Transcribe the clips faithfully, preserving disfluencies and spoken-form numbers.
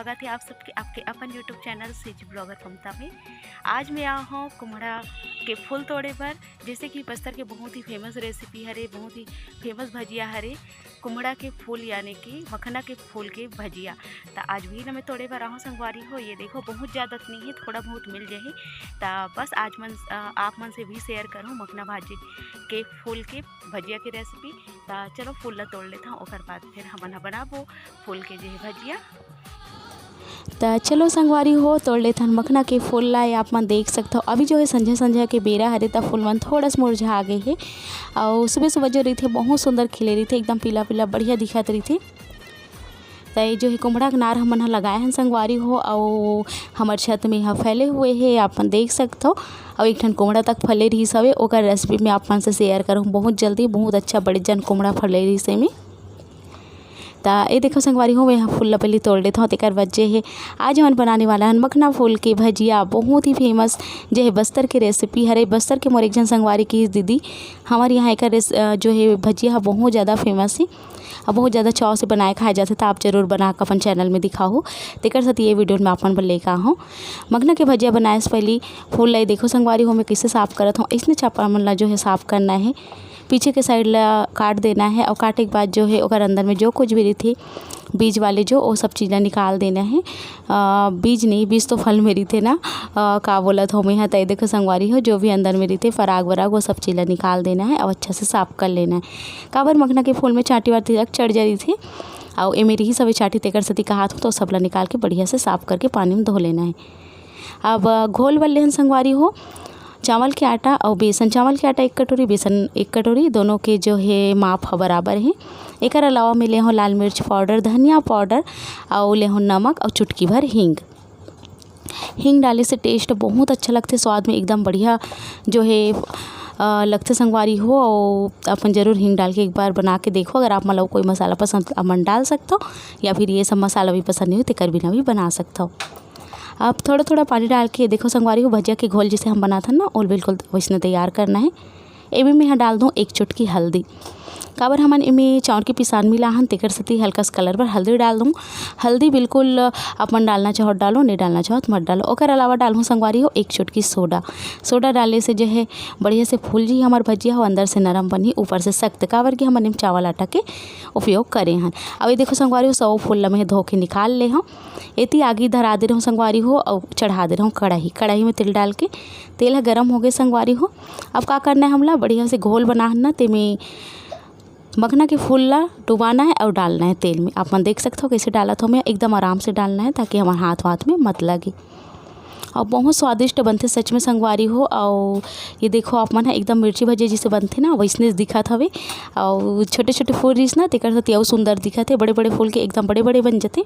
स्वागत हे आप सबके आपके अपन YouTube चैनल सिज ब्लॉगर ममता में। आज मैं आए हौं कुम्हड़ा के फूल तोड़े बर। जैसे कि बस्तर के बहुत ही फेमस रेसिपी हरे, बहुत ही फेमस भजिया हरे, कुम्हड़ा के फूल यानी कि मखना के फूल के भजिया। त आज वही ला मैं तोड़े बर आए हौं संगवारी हो। ये देखो, बहुत ज़्यादा तो नहीं हे, थोड़ा बहुत मिल जाही। त बस आज मन अ, आप मन से भी शेयर करहूँ मखना भाजी के फूल के भजिया के रेसिपी। त चलो, फूल ला तोड़ लेथौं, ओकर बाद फिर हमन ह बनाबो फूल के जे हे भजिया। त चलो संगवारी हो, तोड़ लेथन मखना के फूल ला। ये आप मन देख सकथव, अभी जो हे संझा संझा के बेरा हरे, त फूल मन थोड़ा सा मुरझा गे हे। अउ सुबह सुबह जो रहिथे, बहुत सुंदर खिले रहिथे, एकदम पीला पीला बढ़िया दिखत रहिथे। त ये जो हे कुम्हड़ा के नार हमन ह लगाए हन संगवारी हो, अउ हमर छत में ह फैले हुए हे, आप मन देख सकथव। अउ एक ठन कुम्हड़ा तक फले रहिस हवे, ओकर रेसिपी मैं आप मन से शेयर करहूँ बहुत जल्दी। बहुत अच्छा बड़े जन कुम्हड़ा फले रहिस एमे। त ये देखो संगवारी हो, मैं ह फूल ला पहली तोड़ लेथौं, तेकर बाद जे हे आज हमन बनाने वाला हन मखना फूल के भजिया, बहुत ही फेमस जे हे बस्तर के रेसिपी हरे। बस्तर के मोर एक झन संगवारी की दीदी, हमर यहाँ एकर रेस-, अ, जो हे भजिया ह बहुत ज़्यादा फेमस हे, अउ बहुत ज़्यादा चाव से बनाए खाए जाथे। त आप जरूर बना के अपन चैनल में दिखाहू, तेकर सेती ये वीडियो में आप मन बर लेके आहूँ। मखना के भजिया बनाए से पहली फूल ला ये देखो संगवारी हो, मैं कइसे साफ करत हौं। अइसने चापा मन ला जो हे साफ करना हे, पीछे के साइड ला काट देना हे, अउ काटे के बाद जो हे ओकर अंदर में जो कुछ भी रहिथे बीज वाले जो, वो सब चीज़ ला निकाल देना हे। अ, बीज नहीं, बीज तो फल में रहिथे ना, अ, का बोलत हौं मैं ह, त ये देखो संगवारी हो, जो भी अंदर में रहिथे फराग वराग, वो सब चीज़ ला निकाल देना हे अउ अच्छा से साफ कर लेना हे। काबर मखना के फूल में चांटी वाटी तक चढ़ जा रहिथे, अउ एमे रहिस हवे चांटी, तेकर सेती कहात हौं, तो सब ला निकाल के बढ़िया से साफ करके पानी में धो लेना हे। अब घोल बर लेहन संगवारी हो, चावल के आटा अउ बेसन। चावल के आटा एक कटोरी, बेसन एक कटोरी, दोनों के जो हे माप ह बराबर हे। एकर अलावा मैं लेहूँ लाल मिर्च पाउडर, धनिया पाउडर, अउ लेहूँ नमक अउ चुटकी भर हींग। हींग डाले से टेस्ट बहुत अच्छा लगथे, स्वाद में एकदम बढ़िया जो हे, अ, लगथे संगवारी हो। अउ अपन जरूर हींग डाल के एक बार बना के देखो। अगर आप मन ला कोई मसाला पसंद, आप मन डाल सकथव, या फिर ये सब मसाला भी पसंद नहीं हो, तेकर बिना भी बना सकथव। अब थोड़ा-थोड़ा पानी डाल के देखो संगवारी हो, भजिया के घोल जैसे हम बनाथन ना, ओल बिल्कुल वैसने तैयार करना हे। एमे मैं ह डाल दूँ एक चुटकी हल्दी, काबर हमन एमे चाउर के पिसान मिला हन, तेकर सेती हल्का सा कलर बर हल्दी डाल दूँ। हल्दी बिल्कुल अपन डालना चाहो त डालो, नहीं डालना चाहो त मत डालो। ओकर अलावा डालहूँ संगवारी हो एक चुटकी सोडा। सोडा डाले से जो हे बढ़िया से फूल जी हमर भजिया हो, अंदर से नरम बनही, ऊपर से सख्त, काबर कि हमन एमे चावल आटा के उपयोग करे हन। अब ये देखो संगवारी हो, सौ फूल ला मैं धो के निकाल ले हूँ। एती आगी धरा दे रहूँ संगवारी हो, अउ चढ़ा दे रहूँ कढ़ाई। कढ़ाई में तेल डाल के, तेल ह गरम हो गए संगवारी हो। अब का करना है हमला, बढ़िया से घोल बनाना, तेमे मखना के फूल ला डुबाना है अउ डालना है तेल में। आप मन देख सकथव कैसे डालत हौं मैं, एकदम आराम से डालना है ताकि हमर हाथ वाथ में मत लगे। अउ बहुत स्वादिष्ट बनथे सच में संगवारी हो। अउ ये देखो आप मन ह, एकदम मिर्ची भजिया जैसे बनथे ना, वैसने दिखत हवे। अउ छोटे छोटे फूल रहिस ना, तेकर सेती अउ सुंदर दिखत हे। बड़े बड़े फूल के एकदम बड़े बड़े बन जथे,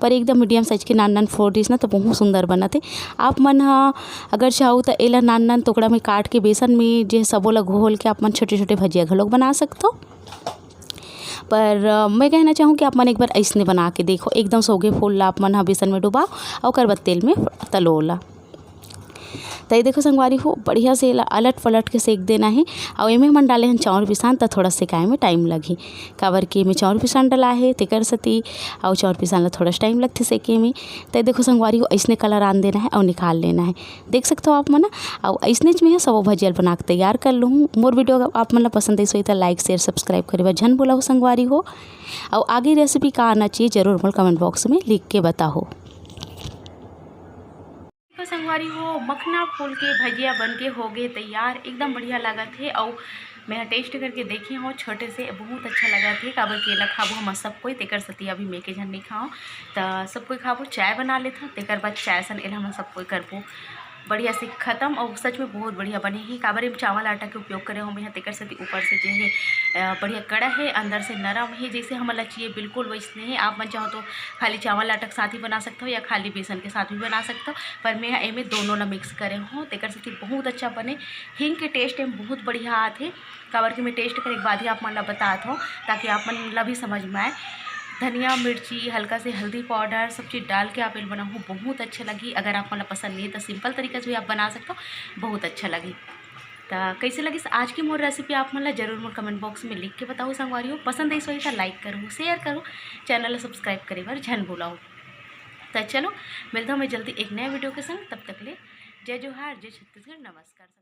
पर एकदम मीडियम साइज के नान नान फूल रहिस ना, तो बहुत सुंदर बनत हे। आप मन ह अगर चाहो त एला नान नान टुकड़ा में काट के बेसन में जे सबो ला घोल के आप मन छोटे छोटे भजिया घलोक बना सकथव। पर अ, मैं कहना चाहूँ कि आप मन एक बार अइसने बना के देखो, एकदम सोगे फूल ला आप मन ह बेसन में डुबाओ, अउ ओकर बाद तेल में तलो ला। त ये देखो संगवारी हो, बढ़िया से एला अलट पलट के सेक देना हे। अउ एमे हमन डाले हन चाउर पिसान, त थोड़ा सेकाए में टाइम लगही, काबर कि एमे चाउर पिसान डला हे, तेकर सेती अउ चाउर पिसान ला थोड़ा टाइम लगथे सेके में। त ये देखो संगवारी हो, अइसने कलर आन देना हे अउ निकाल लेना हे। देख सकथव आप मन। अउ अइसनेच में ह सबो भजिया ल बना के तैयार कर लूहूँ। मोर वीडियो अगर आप मन ला पसंद आइस होही त लाइक, शेयर, सब्सक्राइब करे बर झन भुलाहू संगवारी हो। अउ आगे रेसिपी का आना चाहिए, जरूर मोला कमेंट बॉक्स में लिख के बताहू। देखो संगवारी हो, मखना फूल के भजिया बन के हो गए तैयार, एकदम बढ़िया लागत हे। अउ मैं ह टेस्ट करके देखे हौं छोटे से, बहुत अच्छा लागत हे, काबर कि एला खाबो हमन सब कोई, तेकर सेती अभी मैं के झन नहीं खाओ, त सब कोई खाबो। चाय बना लेथन, तेकर बाद चाय सन एला हमन सब कोई करबो बढ़िया से खत्म। अउ सच में बहुत बढ़िया बने हे, काबर एम चावल आटा के उपयोग करे हौं मैं ह, तेकर सेती ऊपर से जे हे, अ, बढ़िया कड़ा हे, अंदर से नरम हे, जैसे हमन ला चाहिए बिल्कुल वैसने हे। आप मन चाहो तो खाली चावल आटा के साथ ही बना सकथव या खाली बेसन के साथ भी बना सकथव, पर मैं ह एमे दोनों ला मिक्स करे हौं, तेकर सेती बहुत अच्छा बने। हींग के टेस्ट एम बहुत बढ़िया आथे, काबर कि मैं टेस्ट करे के बाद ही आप मन ला बतात हौं, ताकि आप मन ला भी समझ में आए। धनिया, मिर्ची, हल्का से हल्दी पाउडर, सब चीज़ डाल के आप एल बनाहू, बहुत अच्छा लगही। अगर आप मन ला पसंद नहीं है तो सिंपल तरीका से भी आप बना सकथव, बहुत अच्छा लगही। त कैसे लगिस आज की मोर रेसिपी, आप मन ला जरूर मोर कमेंट बॉक्स में लिख के बताहू संगवारी हो। पसंद आइस होही त लाइक करहू, शेयर करहू, चैनल ला सब्सक्राइब करे बर झन भुलाहू। त चलो, मिलता हूँ मैं जल्दी एक नया वीडियो के संग। तब तक ले जय जोहार, जय छत्तीसगढ़, नमस्कार।